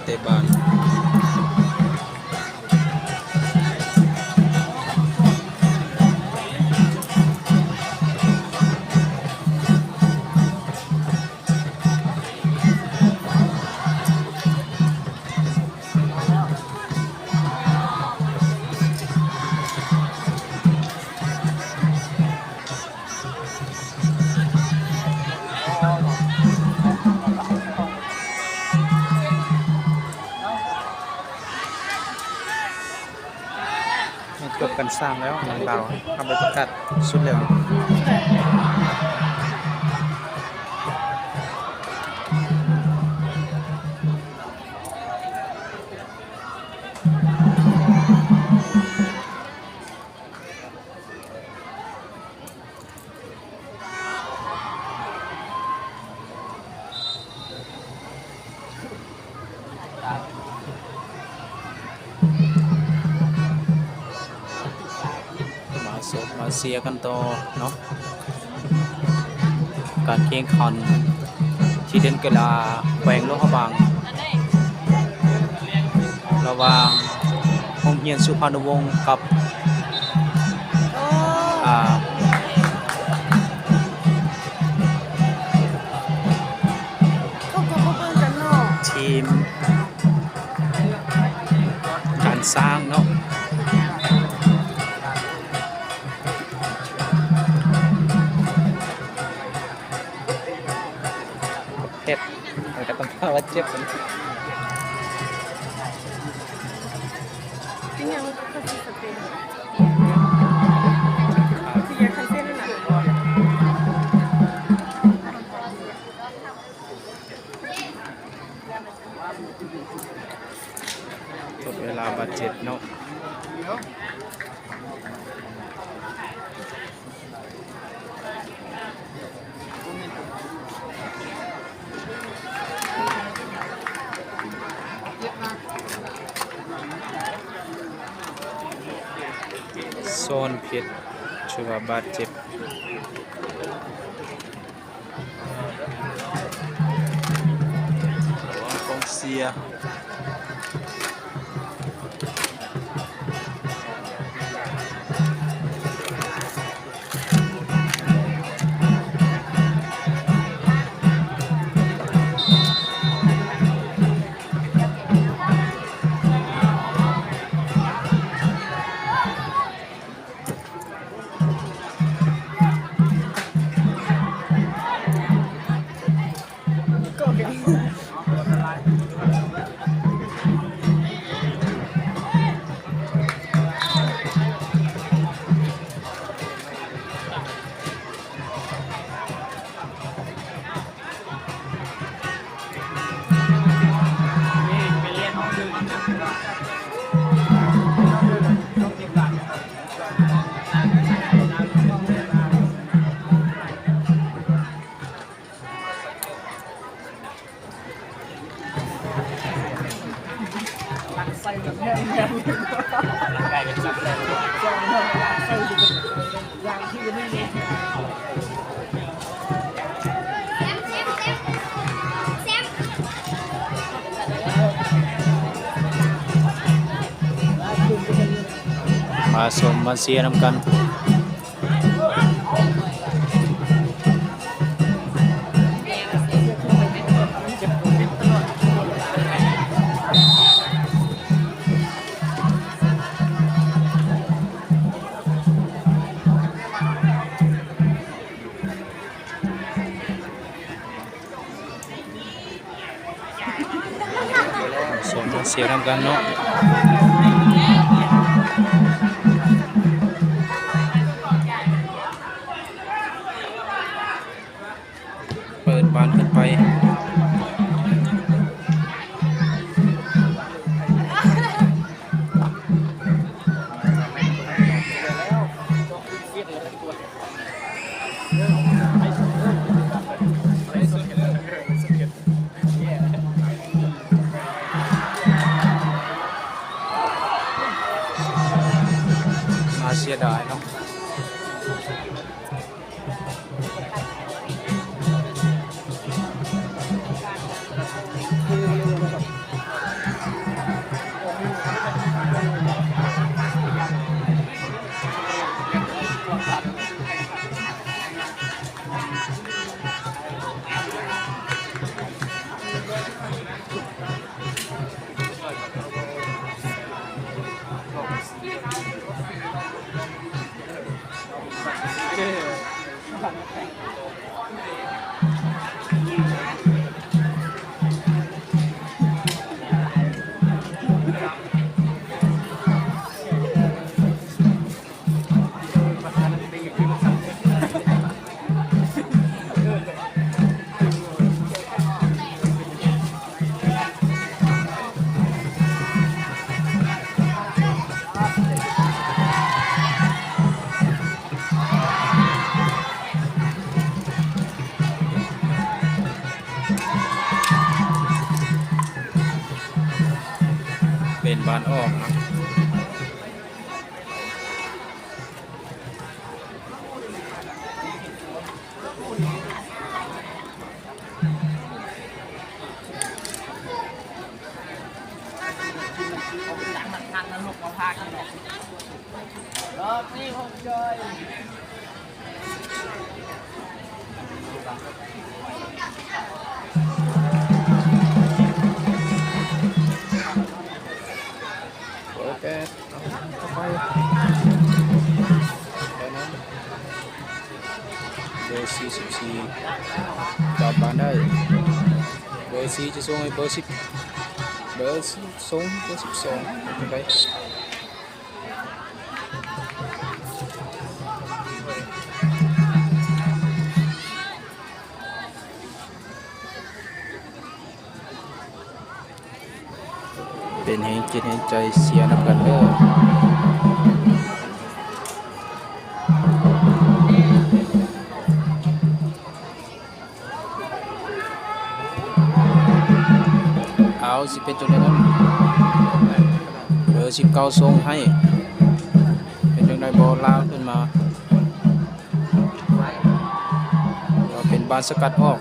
ເຕະບານ. ຈົບການສ້າງແລ້ວ ນາງລາວທຳໃບປະກາດສຸດແລ້ວ. ມາຊົມມາເຊຍກັນຕໍ່ເນາະ. ການແຂ່ງຂັນທີ່ເລ່ນກິລາແຂວງຫຼວງພະບາງ ລະຫວ່າງໂຮງຮຽນສຸພານຸວົງກັບ ອ່າ ເຂົາກໍບໍ່ເບິ່ງກັນເນາະ ທີມ ການສ້າງເນາະ ເຮັດ ມັນກໍຕ້ອງພາບາດເຈັບ. ທົດເວລາບາດເຈັບເນາະ ສອນເພັດ ຖືວ່າບາດເຈັບ. ກອງເຊຍ ມາຊົມມາເຊຍນຳກັນ. ສອງເຊຍນຳກັນເນາະ ເປີດບານຂຶ້ນໄປ. ໜ້າເສຍດາຍເນາະ. ເ ບ້ານອອກນະ. ໂອເຄ ເຂົ້າໄປ ແຄ່ນັ້ນ. ເບີສີ່ສິບສີ່ ຈັບບານໄດ້ ເບີສີ່ຈະສົ່ງໃຫ້ເບີສິບ ເບີສົ່ງເບີສິບສອງ ເປັນຈັ່ງໃດ? ເປັນແຮງຈິດແຮງໃຈເຊຍນຳກັນເດີ. ເອົາ ຊິເປັນຈັ່ງໃດນັ້ນ? ເບີສິບເກົ້າສົ່ງໃຫ້ ເປັນຈັ່ງໃດບໍ່? ລາວຂຶ້ນມາ ເປັນບານສະກັດອອກ.